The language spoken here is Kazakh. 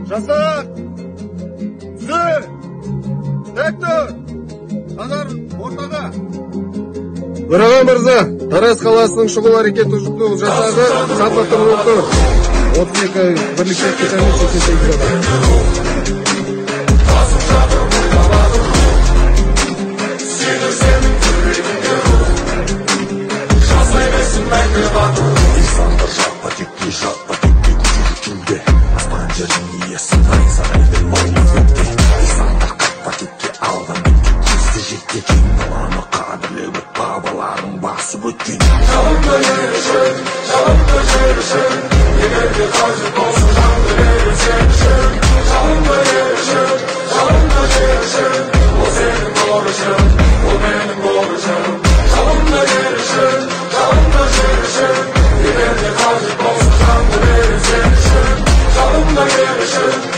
Жасақ! Түзе! Тек тұр! Назар ортаға! Төраға мырза, Тараз қаласының шұғыл әрекет ұжымдық жасағы сапқа тұрып тұр. 32 бірлік техникамен 88 адам. Жатпа текке, жатпа текке, көтеріп аспан жердің иесі найзағайдай лаулап көкте. Исандар қайтпа текке, алған бетке көзді жетке, кең даланы қадірлеп бабаларың басып өткен. Жалынды ел үшін, жалынды жер үшін, егер де қажет болса, жанды берем сен үшін. Жалынды ел үшін, жалынды жер үшін, ол сенің борышың, ол менің борышым. Жалынды ел үшін, жалынды жер үшін, егер де қажет болса, жанды берем сен үшін. Жалынды ел үшін,